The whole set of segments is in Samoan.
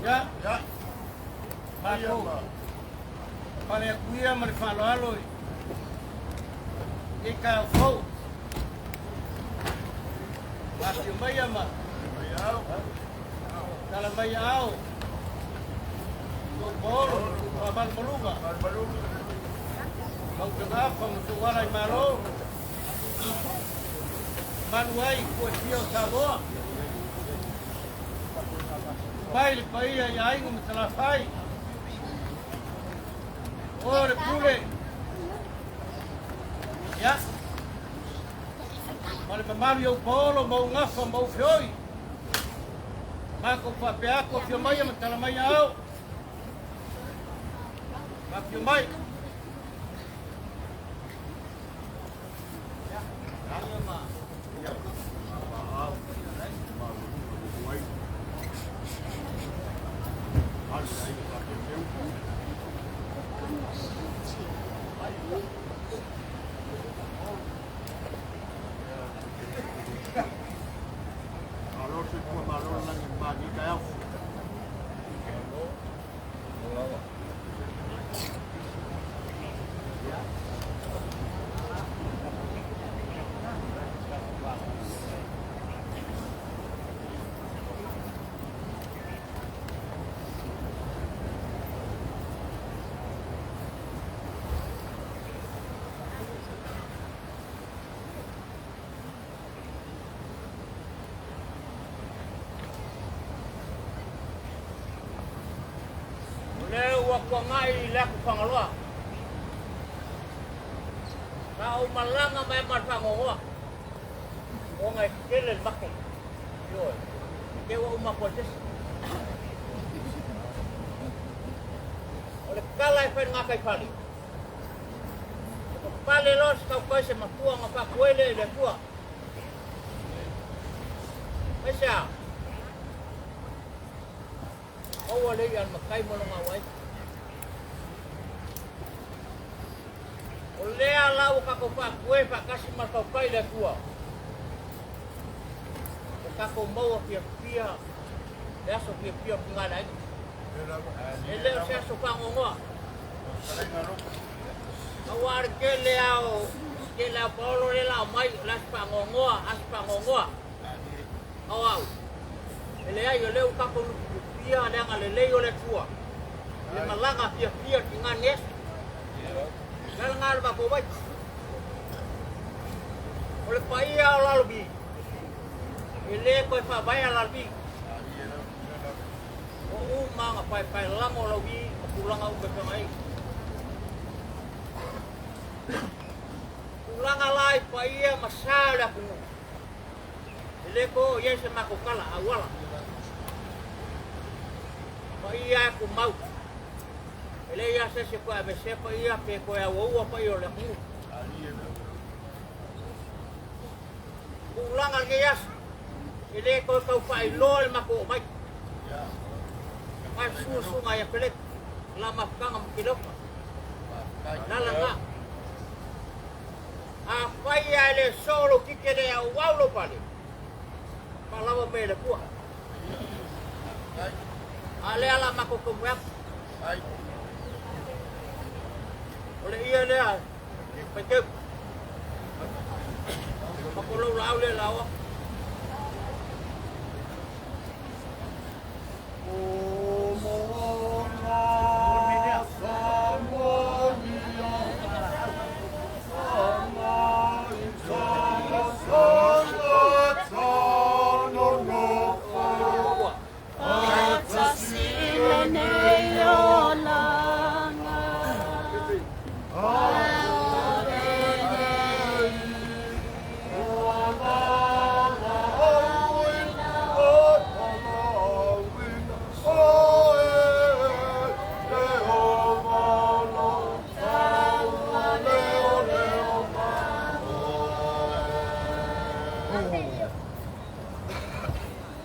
Ia, matou pale atu ia ma le faaaloalo i lenei taeao fou. Afio maia ma tala mai aao tou paolo faamalumaluga mautagafa ma tou ala i Malo malu ai kua e fia o Samoa. Mai le paia i aiga ma Salafai. O le pule. Ia. Ma le mamalu i ou paolo ma ou gafa ma ou feoi. Matou faapea atu, afio maia ma tala mai ao. Afio mai. Malo le soifua malo le lagi e mama i lenei taeao. O lea ua tuanai i le atu Fagaloa. Sa ou malaga mai ma le faanoanoa ona e tele le mate. Ioe. E te ua uma atu ai se isi. O le tala e fai i le gataifale, e papale loa se tautai se matua ona faatuai lea i le Atua. Aisea? Maua le i'a a le matai ma lona auai. O lea la ua tatou faatue faatasi ma le tautai i le Atua. Ua tatou maua fiafia le aso fiafia o le tiga le aiga. E le o se aso faanoanoa. Aua o le tele lava o tele lava o paolo lea la omai o le aso faanoanoa, aso faanoanoa. O au, e leai o lea ua tatou lupilupia le agalelei o le Atua i le malaga fiafia o le tiga lenei aso. O le ala lena o le matou omai. O le paia o Lalovi, e le toe faavaea Lalovi. Ua uma ona paepaelalago Lalovi ma tulaga uma e pei ona i ai. Tulaga la i paia ma sa o le atunuu, E le toe oo i ai se matou tala auala. Paia e tumau. E leai lava se isi e toe aveesea paia pe toe auaua paia o le atunuu. Tulaga lenei aso, e le toe tau faailoa le matou oo mai. Mai susu susuga ia Peleti, la mafutaga ma Kileopa. Lala na. Afai lava e le soo lou tite le auau lou pale, faalawa mai e le Atua. A lea la matou taumafai atu. O le ie lea faiteu. Matou laulaau lea laoa.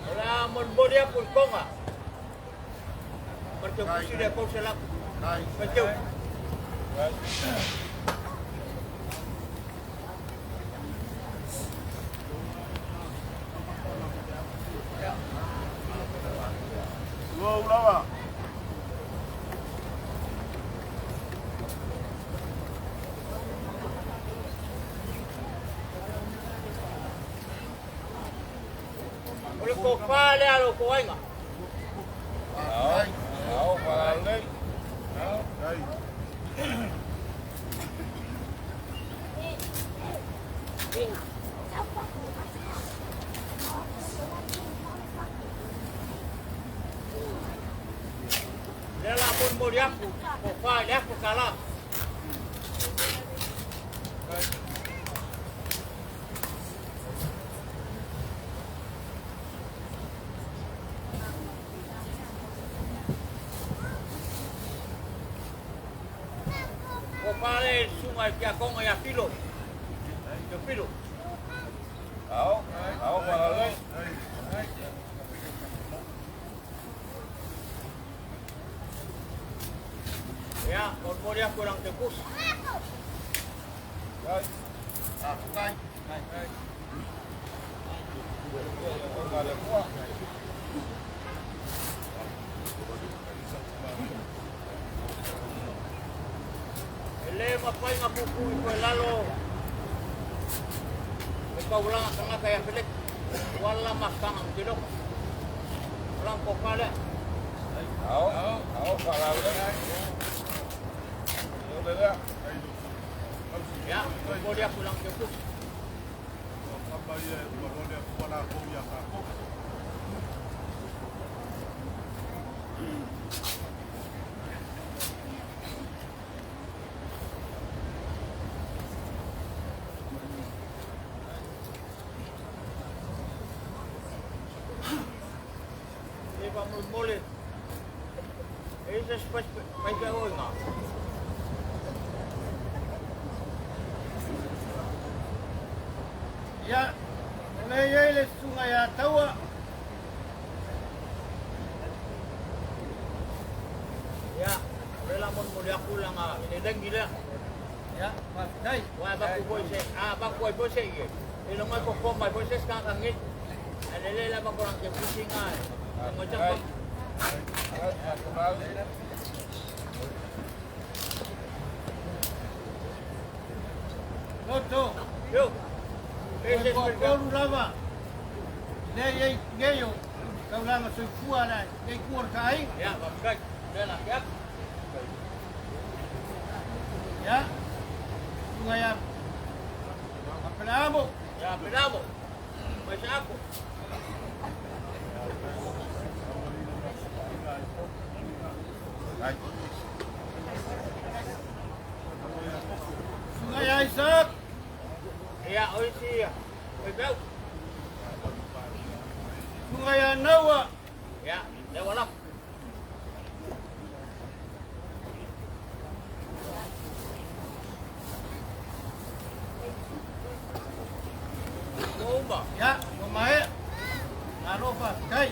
O le a molimoli atu i Tonga ma le teutusi lea 300. Faiteu. Ua lava. O le tofa lea a lo outou aiga. Lea la molimoli atu, tofa i le aso tala. Ua pale le susuga i le tiakono ia Filo. Ia Filo. Ia, molimoli atu e lana teutusi. E le mafai ona tuutuu ifo i lalo le taulaga tagata ia Feleki, ua ala la mafutaga ma Tedoka. O lana tofa lea. Ia, momoli atu i lana teutusi. E faamolemole, e i ai se isi faifeau o i ina? Ia, o lea e i ai le susuga ia Taua. Ia, o lea la molimoli atu lana seleni lea. Ia, faafetai. Ua avatu foi se, a avatu ai foi se ie, seiloga e toto mai foi se isi tagata nei. Ae lelei lava ko lana teutusi ina e aumai se atu. Loto. Yo. E i ai se isi faifeau. Tolu lava. Lea e i ai nei o taulaga soifua lenei itu o le ta aiga. Ia, faafetai. Lea na te atu. Ia, susuga ia Apelamo. Ia Apelamo. Mai se apo. Susuga ia Isaac. Ia, o isi faifeau. Susuga ia Naua. Ia, lea ua lafo. Ua uma. Ia, ua maea. Malo faafetai.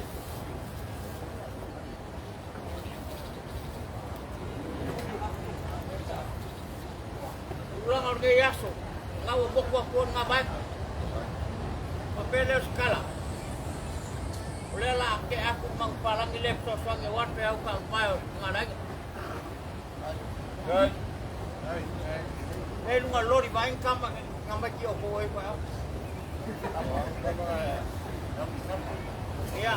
Tulaga o lenei aso, na ua motu atu ai lena vaega. Faapea lea o se tala, o lea o le a tea atu le manupapalagi lea e fesoasoani aua le feau taaumae o le togalaina. Lea i luga o le loli vaai ni tama tamaiti o outou ai faeao. Ia.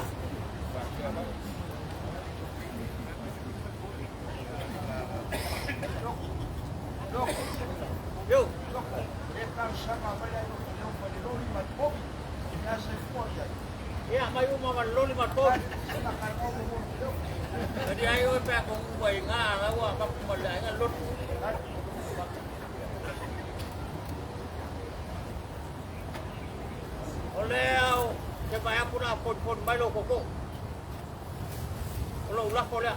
Yo. Ia, mai uma ma le loli ma le povi. Kadi ai oe pe a kongu mai ngā raua mapu ma le aiga lotu. O lea o te vaai atu la poniponi mai lou tootoo. O lou lafo lea.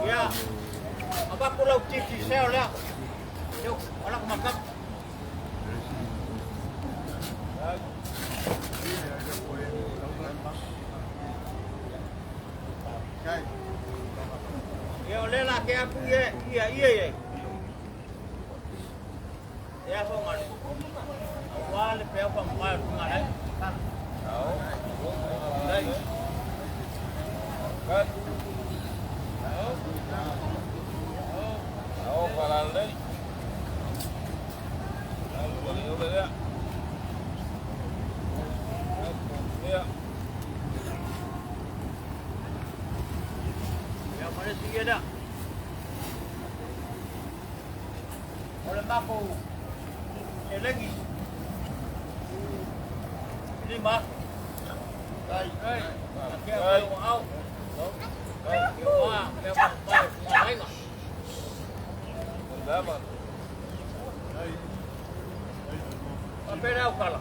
Ia, avatu lau titi seo lea. Io, ala ko makap. Ia o le la ke aku ia ia ia ia. Ia fo ngale. Aua le pe fa mai tu ngale. Ia ma le si ia da. O le mako e legi. Lima. Ai. Ke au au. Ke wa pe fa mai tu ngale. Pera o kala.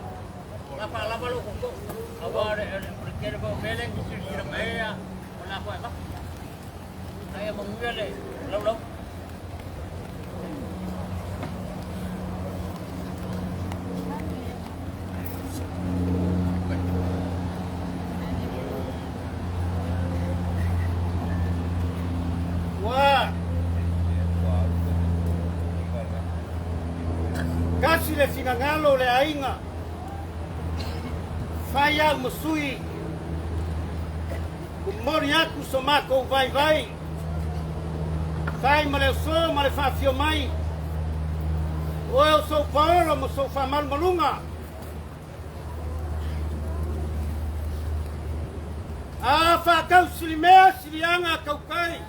La pa la pa lo ko. Awa re re kere ko mele ki si si mai ya. Ona ko ba. Ai mo ngele lau lau. Ua kasi le finagalo o le aiga fai au ma sui momoli atu so matou vaivai fai ma le aso ma le faafio mai oe o sou paolo ma sou faamalumaluga. A faatausilimea siliaga a tautai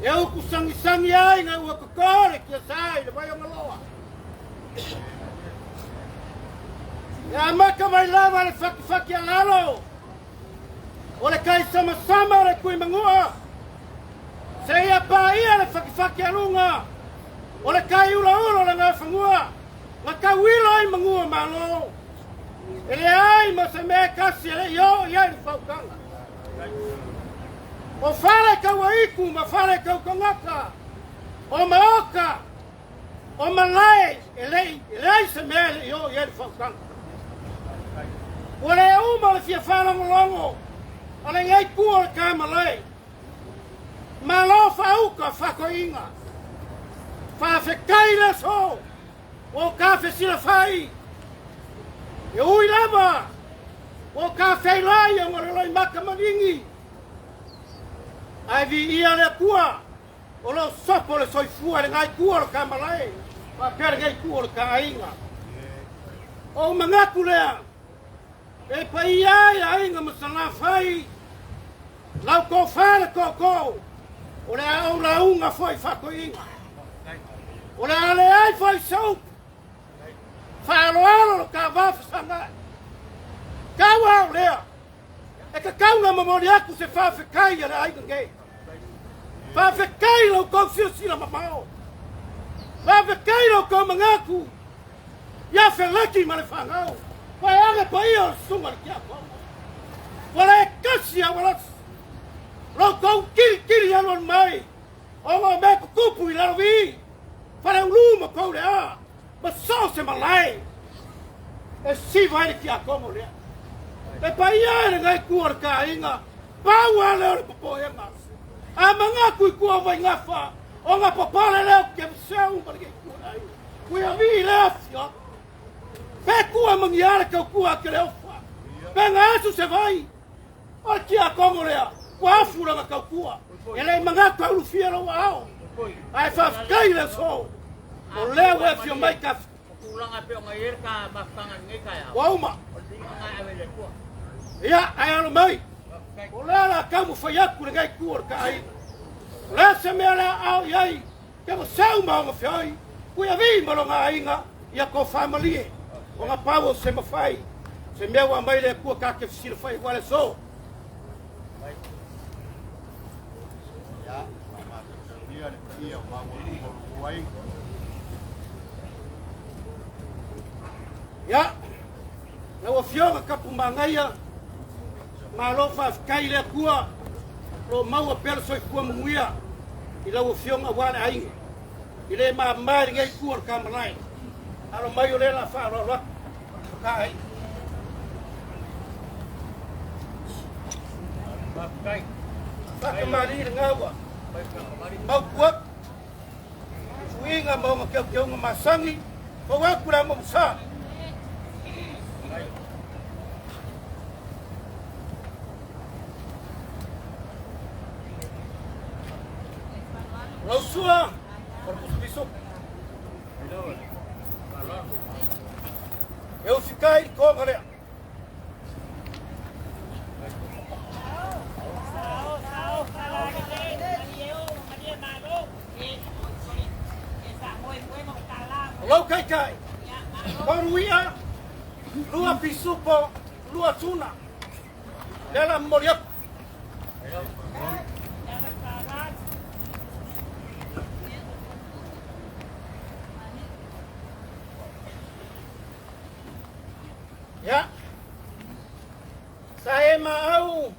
e uku sagisagi ai ga ua totō le tiasā i le vai o galoa. E amata mai lava le fatifati a lalo o le kai samasama o le tuimagua seia paia le fatifati a luga o le kai ulaula o le gafanua na tauilo ai magua malo. E leai ma se mea e tasi e le'i oo i ai le faautaga. O fale tauaitu ma fale tautagata, o maota, o malae, e le'i e leai se mea e le'i oo i ai le faautaga. Ua le uma le fia faalogologo a lenei itu o le tamalae. Malo faauta faatoiga. Faafetai le aso ua o ta fesilafai. E ui lava ua o ta feilai ona o le loimata maligi, ae viia le Atua o lo o sopo le soifua i lena itu o le tamalae faapea lenei itu o le taaiga. O ou manatu lea e paia ai aiga ma Salafai, lau tofa le tootoo, o le a ou lauga foi faatoiga. O le a leai foi se upu faaaloalo lo ta va fesagai. Tau a o lea, e tatau na momoli atu se faafetai a le aiga nei. Faafetai lo outou silasila mamao. Faafetai lo outou manatu ia Feleki ma le fanau. Vaeane paia o le susuga i le tiakono. Ua le tasi a ualasi lo outou kilikili alualu mai ona o mea tutupu i Lalovi, Faleulu ma Paulea ma so o se malae e siva ai le tiakono lea. E paia e lenei itu o le taaiga, pau lava lea o le popoega. A manatu i tua o Vaigafa, ona papale lea o Keveseu ma lenei itu o le aiga. Ui a vii le afioaga. Pe tua magia le tautua a Keleofa. Pe gaasu se vai. O le tiakono lea, ua afu lana tautua. E le i manatu e ulufia lou aao. Ae faafetai le aso. O lea ua e afio mai ka. Ua uma. Ia, ae alo mai. O lea la taumafai atu lenei itu o le taaiga. O le a se mea lea aao i ai, ke masau ma ona feoi, kui avi ma lona aiga, ia tofa malie. Ona pau o se mafai, se mea ua aumai le Atua ta te fesilafai aua le aso. Ia, faamatautagia le paia o maualuga o lou aiga. Ia, lau Afioga Kapumagaia, malo faafetai i le Atua o lo o maua pea le soifua manuia i lau Afioga aua le aiga. E le mama i lenei itu o le tamalae. Alo mai o lea o le a faaaloalo atu ka aiga. Faakamali'i lagā ua mautu atu suiga ma ona teuteuga masani fou atu le amo sa. Lau sua o le pusa piso. E usikai i konga lea. O lau taitai, tolu ia, lua pisupo, lua tuna. Lea la momoli atu. Ia, sa e maau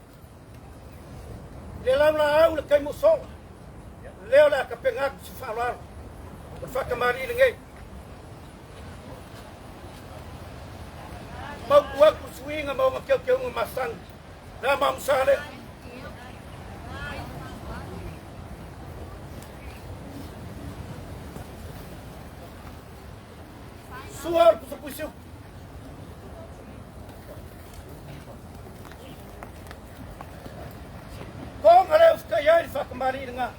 le laulaau le taimi ua sola. Lea o le a tapena atu se faaaloalo o le faatamalii lenei. Mautu atu suiga ma ona teuteuga masani. Le mamusa lea. Sua o le pusapuisiu. Konga lea usikai ai le faatamalii lena.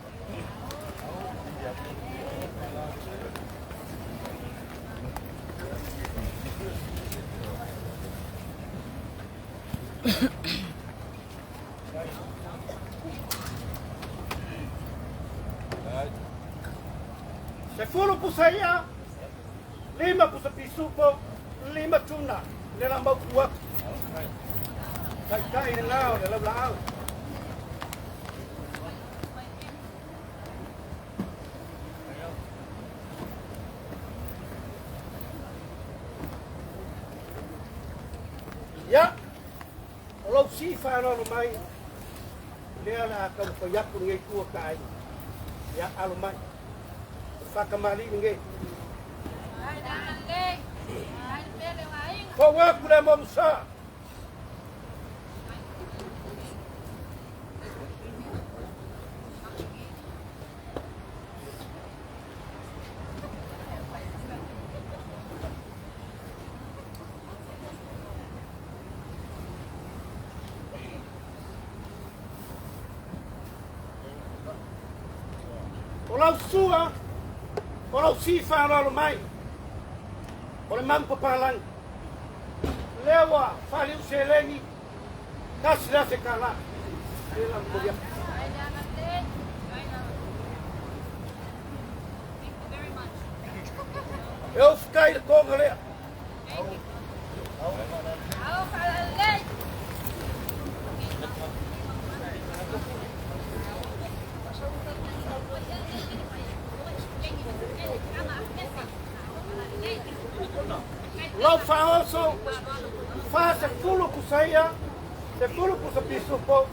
10 pusa ia, 5 pusa pisupo, 5 tuna, le la mautu atu. Taitai lena o le laulaau. Ia, o lau sii faaaloalo mai, lea o le a taumafai atu lenei itu o ta aiga. Ia, alo mai. O faatamalii lenei. Fou atu le amo musa. O lau sua, o lau sii faaaloalo mai, o le mamu papalangi. Lea ua faaliu seleni, $1,000. Lea la momoli atu. E usikai le toga lea. Lau faaoso, 40 pusa ia, 10 pusa pisupo,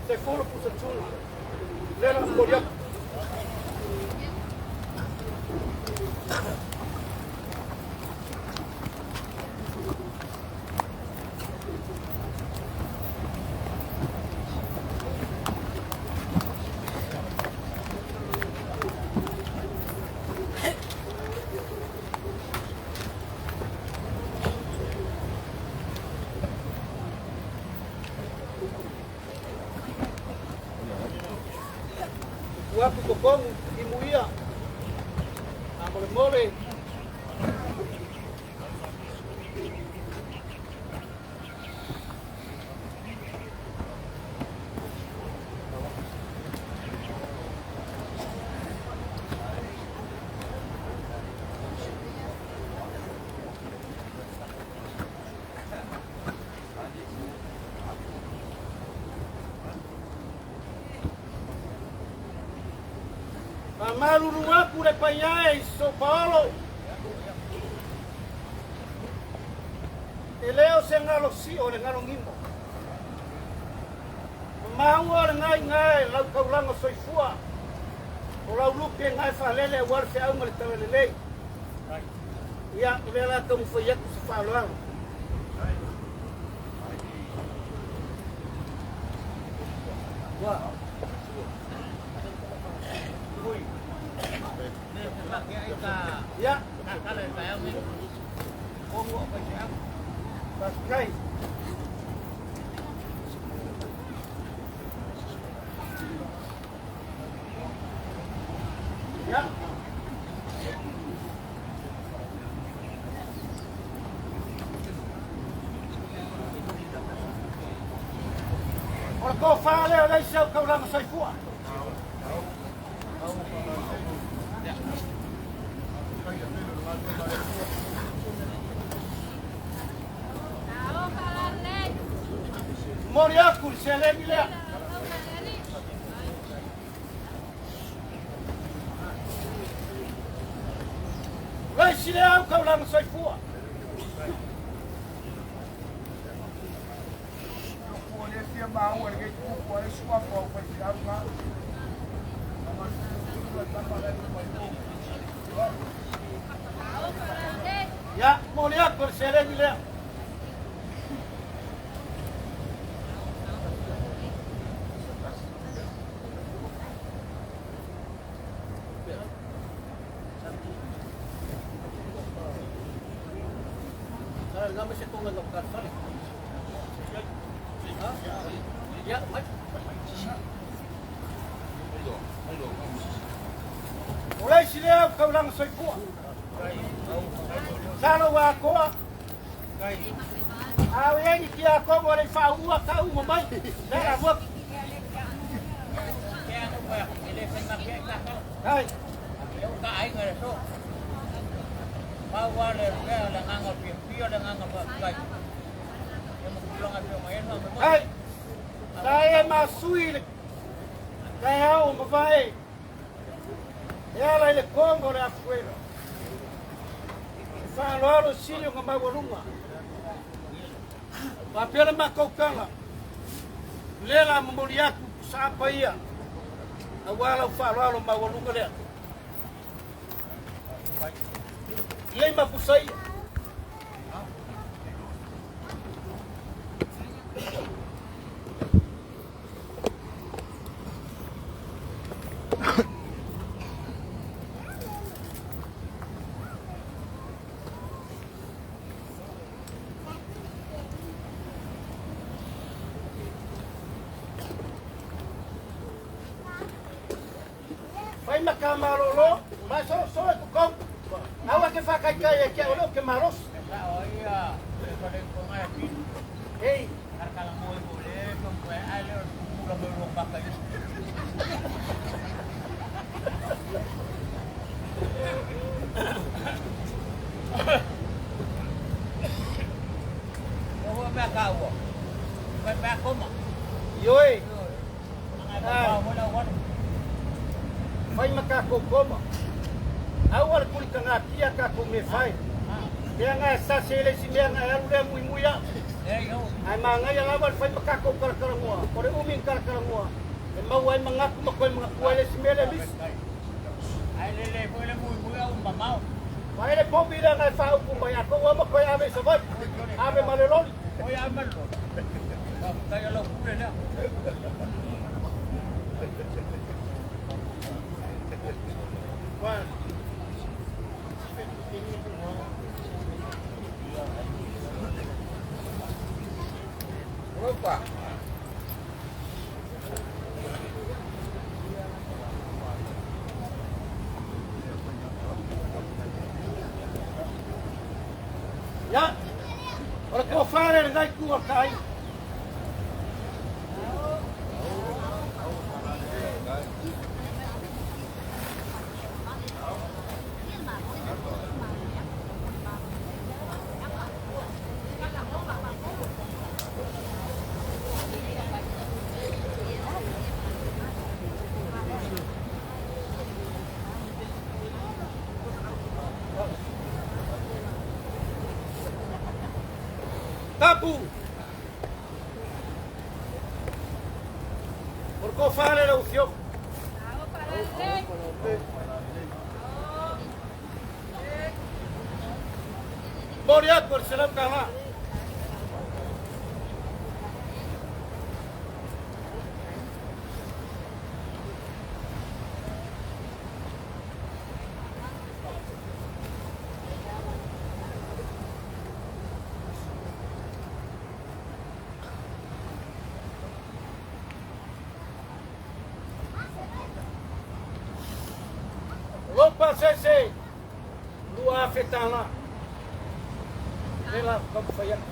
10 pusa tuna. Lea la momoli atu. Ua atu totonu timuia, faamolemole. Famalulu atu le paia e i São Paulo. E le o se galo sio le galo gimo. Maua le ngai ngai lau taulaga soifua. O lau lupe ngai faalele aua le feauga le talalelei. Ia, o lea la taumafai atu se faaaloalo. Ia. Faafetai. Ia. O le tofa lea o le isi au taulaga soifua. Momoli atu le seleni lea. O le isi lea au taulaga soifua. Ia, momoli atu le seleni lea. O le isi lea au taulaga soifua. Sa lou atoa. A o i ai ni tiakono e le i faauluina ka uma mai, lea la alu atu. Ai. Ai. Sa e masui le taeao ua mavae e ala i le koga o le afuela. E faaaloalo sili ona maualuga. Faapea le matou tala, lea la momoli atu pusaapa ia, aua lau faaaloalo maualuga lea. Lei ma pusa ia. Fai ma ka malolo, ma so so e kokau. Aua ke whakaikai e kia olo ke malosi. Ei. Ioe. Fai ma tatou koma. Aua le kulitagatia tatou mea fai. Lea na e sasi ai le isi mea na e alu lea muimui au. Ae manaia lava le fai ma tatou talatalanoa. O le umi na talatalanoa e maua ai manatu ma toe manatua ai le isi mea lea misi. Fai le povi lea na e faaupu mai a tou ama toe ave i Savaii. Ave ma le loli. Ia, o le tofa lea i lena itu o le ta aiga. Tapu! O le tofa lea lau Afioga. Momoli atu le $100. Lou pasese, $2,000. Lea la taumafai atu.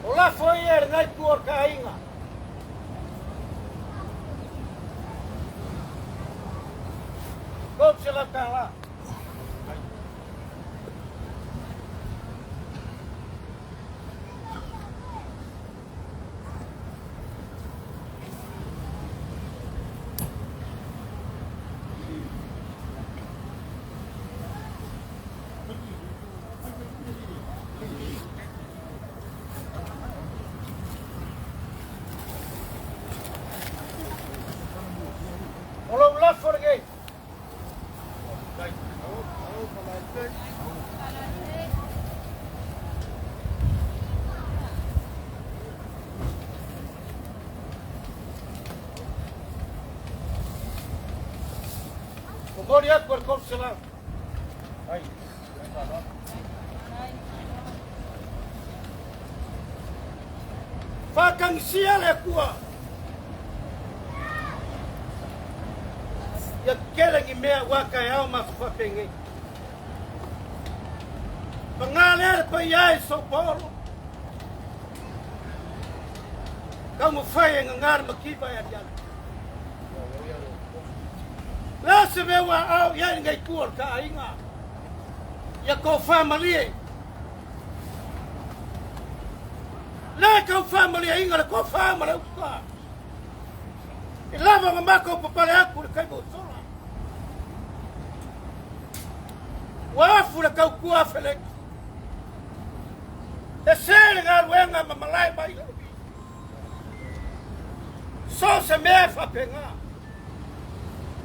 O lafo ia e lenai itu o le ka aiga. $300. O lou lafo lenei. Momoli atu e le 300. Faatagisia le Atua ia tele ni mea aua taeao ma aso faapenei. Paga lea le paia e i São Paulo, taumafai e gaga le mativa e aliali. Le a se mea ua aao i ai lenei itu o le ta aiga? Ia tofa malie. Le tau faamalieina le tofa ma le uta. E lava ona matou papale atu i le taimi ua sola. Ua afu le tautua a Feleki. E se le galuega ma malae mai lalovi. So o se mea e faapena.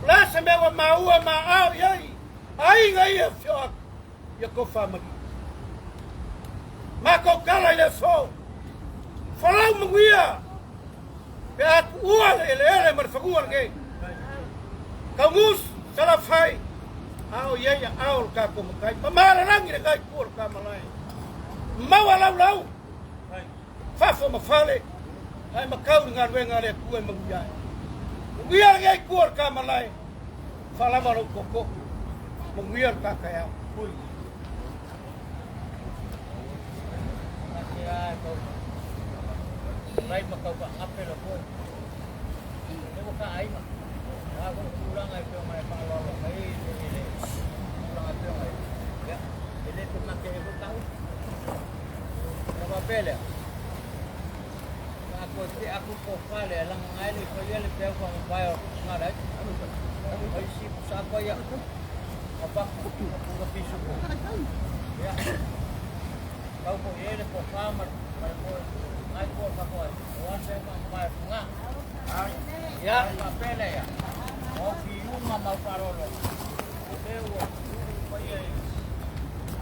O le a se mea ua maua ma aao i ai aiga ia e afio atu, ia tofa malie. Matou tala i le aso, folau manuia pe a tuua le eleele ma le fanua lenei. Taunus, Salafai, a o i ai aao o le tatou matai. Mama lalagi le gai tua o le tamalae. Maua laulau, fafo ma fale, ae matau i le galuega a le Atua e manuia ai. Manuia lenei tua o le tamalae, faalava lou tootoo. Manuia le ta taeao. Rai ma tau faagape la foi. Le ua kaaiga. A ko tulaga e pei ona e faaaloalo mai ai i le tulaga e pei ona ia, e le pe make ai foi tau. Ona faapea lea, a toe tea atu le tofa lea, leaga e le i faia le peau faamavae o Gala ai. Ai si pusa atu ai au. Avatu, puna pisu ko. Ia. Tau foi ai le tofa ma le ngai ko ka ko ai. O an peau faamavae o Fogaa. Ia, faapea lea ia. O fiuga ma au faaaloaloga. O lea ua paia i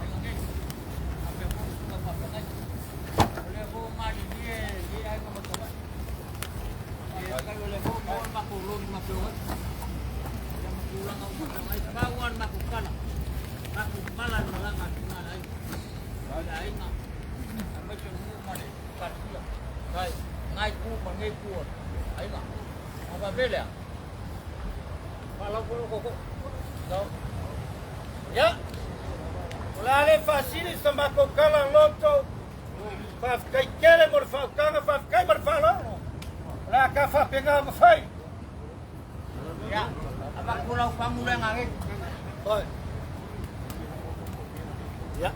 aiga nei. Faapea foi susuga faafeagai. O lea foi ua malilie lenei aiga mai Savaii. Ia, kai o lea foi ua maua le matou loli matou ai. Ia ma tulaga uma faapena. Pau lava le matou tala, matou mala le malaga atu i ina i le aiga. I le aiga, aemaise o le nuu ma le ekalesia. Kai, lena itu ma lenei itu o le aiga. Ona faapea lea, faalau foi lou tootoo. Tau. Ia, o le a le faasili sa matou tala loto. Faafetai tele mo le faautaga, faafetai ma le faaaloalo. O le a ta faapena ona fai. Ia, avatu lau fagu lea gagei. Oi. Ia.